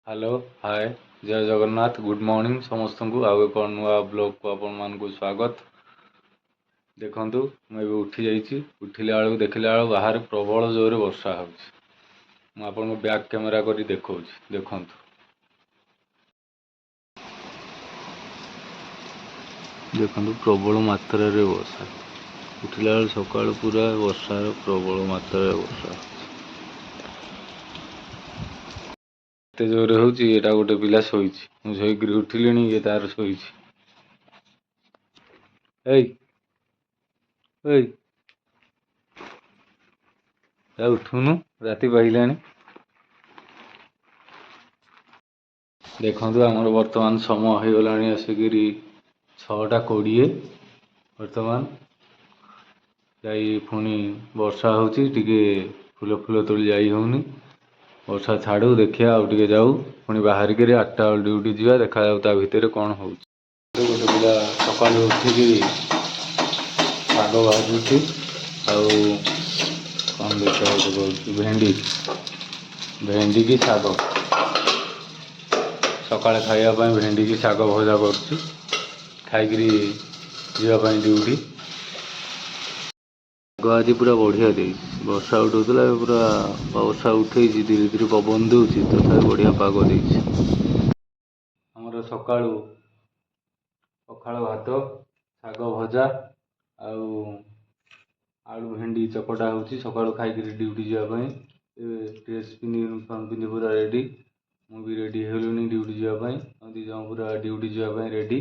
Hello, ହାଏ, ଜୟ Jagannath, good morning ସମସ୍ତଙ୍କୁ। ଆଉ ଏକ ନୂଆ ବ୍ଲଗ୍କୁ ଆପଣମାନଙ୍କୁ ସ୍ୱାଗତ। ଦେଖନ୍ତୁ, ମୁଁ ଏବେ ଉଠି ଯାଇଛି। ଉଠିଲା ବେଳକୁ ଦେଖିଲା ବେଳକୁ ବାହାରେ ପ୍ରବଳ ଜୋରରେ ବର୍ଷା ହେଉଛି। ମୁଁ ଆପଣଙ୍କୁ ବ୍ୟାକ୍ କ୍ୟାମେରା କରି ଦେଖାଉଛି, ଦେଖନ୍ତୁ। ଦେଖନ୍ତୁ, ପ୍ରବଳ ମାତ୍ରାରେ ବର୍ଷା। ଉଠିଲା ବେଳକୁ ସକାଳୁ ପୁରା ବର୍ଷାର ପ୍ରବଳ ମାତ୍ରାରେ ବର୍ଷା ହେଉଛି। ଏତେ ଜୋରରେ ହେଉଛି। ଏଇଟା ଗୋଟେ ପିଲା ଶୋଇଛି। ମୁଁ ଶୋଇକିରି ଉଠିଲିଣି, ଇଏ ତାର ଶୋଇଛି। ଏଇ ଏଇ, ଉଠୁନୁ, ରାତି ପାହିଲାଣି। ଦେଖନ୍ତୁ, ଆମର ବର୍ତ୍ତମାନ ସମୟ ହେଇଗଲାଣି ଆସିକିରି 6:20। ବର୍ତ୍ତମାନ ଯାଇ ପୁଣି ବର୍ଷା ହେଉଛି, ଟିକେ ଫୁଲ ଫୁଲ ତୋଳି ଯାଇ ହେଉନି। ବର୍ଷା ଛାଡ଼ୁ, ଦେଖିବା, ଆଉ ଟିକେ ଯାଉ, ପୁଣି ବାହାରିକିରି 8ଟା ବେଳୁ ଡ୍ୟୁଟି ଯିବା। ଦେଖାଯାଉ ତା ଭିତରେ କ'ଣ ହେଉଛି। ଗୋଟେ ପିଲା ସକାଳୁ ଉଠିକି ଶାଗ ଭାଜୁଛି ଆଉ କ'ଣ ଦେଖିବା ଗୋଟେ କହୁଛି, ଭେଣ୍ଡି, ଭେଣ୍ଡିକି ଶାଗ। ସକାଳେ ଖାଇବା ପାଇଁ ଭେଣ୍ଡିକି ଶାଗ ଭଜା କରୁଛି, ଖାଇକିରି ଯିବା ପାଇଁ ଡ୍ୟୁଟି। ପାଗ ଆଜି ପୁରା ବଢ଼ିଆ ଦେଇଛି। ବର୍ଷା ଉଠଉଥିଲା, ଏବେ ପୁରା ବର୍ଷା ଉଠେଇଛି, ଧୀରେ ଧୀରେ ପବନ ଦେଉଛି, ତଥାପି ବଢ଼ିଆ ପାଗ ଦେଇଛି। ଆମର ସକାଳୁ ପଖାଳ ଭାତ, ଶାଗ ଭଜା ଆଉ ଆଳୁ ଭେଣ୍ଡି ଚକଟା ହେଉଛି, ସକାଳୁ ଖାଇକିରି ଡ୍ୟୁଟି ଯିବା ପାଇଁ। ଏବେ ଡ୍ରେସ୍ ପିନ୍ଧି, ୟୁନିଫର୍ମ ପିନ୍ଧି ପୁରା ରେଡ଼ି। ମୁଁ ବି ରେଡ଼ି ହେଇଗଲିଣି ଡ୍ୟୁଟି ଯିବା ପାଇଁ। ଆମେ ଦୁଇ ଜଣ ପୁରା ଡ୍ୟୁଟି ଯିବା ପାଇଁ ରେଡ଼ି।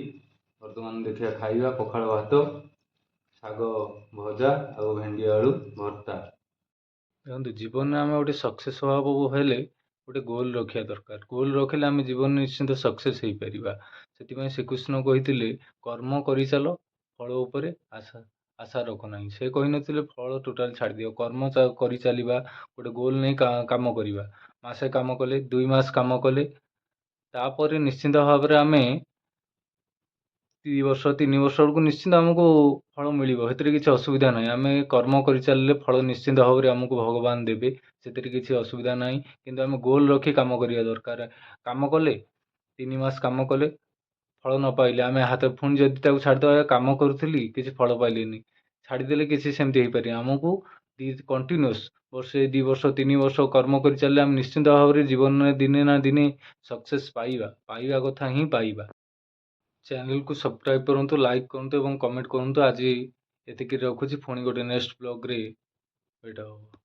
ବର୍ତ୍ତମାନ ଦେଖିବା ଖାଇବା, ପଖାଳ ଭାତ, ଶାଗ ଭଜା ଆଉ ଭେଣ୍ଡି ଆଳୁ ଭର୍ତ୍ତା। ଦେଖନ୍ତୁ, ଜୀବନରେ ଆମେ ଗୋଟେ ସକ୍ସେସ୍ ହେବାକୁ ହେଲେ ଗୋଟେ ଗୋଲ୍ ରଖିବା ଦରକାର। ଗୋଲ୍ ରଖିଲେ ଆମେ ଜୀବନରେ ନିଶ୍ଚିନ୍ତ ସକ୍ସେସ୍ ହେଇପାରିବା। ସେଥିପାଇଁ ଶ୍ରୀକୃଷ୍ଣ କହିଥିଲେ, କର୍ମ କରିଚାଲ, ଫଳ ଉପରେ ଆଶା ରଖ ନାହିଁ। ସେ କହିନଥିଲେ ଫଳ ଟୋଟାଲ୍ ଛାଡ଼ିଦିଅ। କର୍ମ କରିଚାଲିବା, ଗୋଟେ ଗୋଲ୍ ନେଇ କାମ କରିବା। ମାସେ କାମ କଲେ, 2 ମାସ କାମ କଲେ, ତାପରେ ନିଶ୍ଚିନ୍ତ ଭାବରେ ଆମେ 2 ବର୍ଷ, 3 ବର୍ଷ ବେଳକୁ ନିଶ୍ଚିନ୍ତ ଆମକୁ ଫଳ ମିଳିବ। ସେଥିରେ କିଛି ଅସୁବିଧା ନାହିଁ। ଆମେ କର୍ମ କରିଚାଲିଲେ ଫଳ ନିଶ୍ଚିନ୍ତ ଭାବରେ ଆମକୁ ଭଗବାନ ଦେବେ, ସେଥିରେ କିଛି ଅସୁବିଧା ନାହିଁ। କିନ୍ତୁ ଆମେ ଗୋଲ୍ ରଖି କାମ କରିବା ଦରକାର। କାମ କଲେ, 3 ମାସ କାମ କଲେ, ଫଳ ନ ପାଇଲେ ଆମେ ହାତ ପୁଣି ଯଦି ତାକୁ ଛାଡ଼ିଦେବା, କାମ କରୁଥିଲି କିଛି ଫଳ ପାଇଲିନି, ଛାଡ଼ିଦେଲେ, କିଛି ସେମିତି ହେଇପାରିବ? ଆମକୁ କଣ୍ଟିନ୍ୟୁଅସ୍ ବର୍ଷେ, 2 ବର୍ଷ, 3 ବର୍ଷ କର୍ମ କରି ଚାଲିଲେ ଆମେ ନିଶ୍ଚିନ୍ତ ଭାବରେ ଜୀବନରେ ଦିନେ ନା ଦିନେ ସକ୍ସେସ୍ ପାଇବା। ପାଇବା କଥା ହିଁ ପାଇବା। ଚ୍ୟାନେଲକୁ ସବସ୍କ୍ରାଇବ୍ କରନ୍ତୁ, ଲାଇକ୍ କରନ୍ତୁ ଏବଂ କମେଣ୍ଟ କରନ୍ତୁ। ଆଜି ଏତିକି ରଖୁଛି। ପୁଣି ଗୋଟେ ନେକ୍ସଟ ବ୍ଲଗ୍ରେ ଭେଟ ହେବ।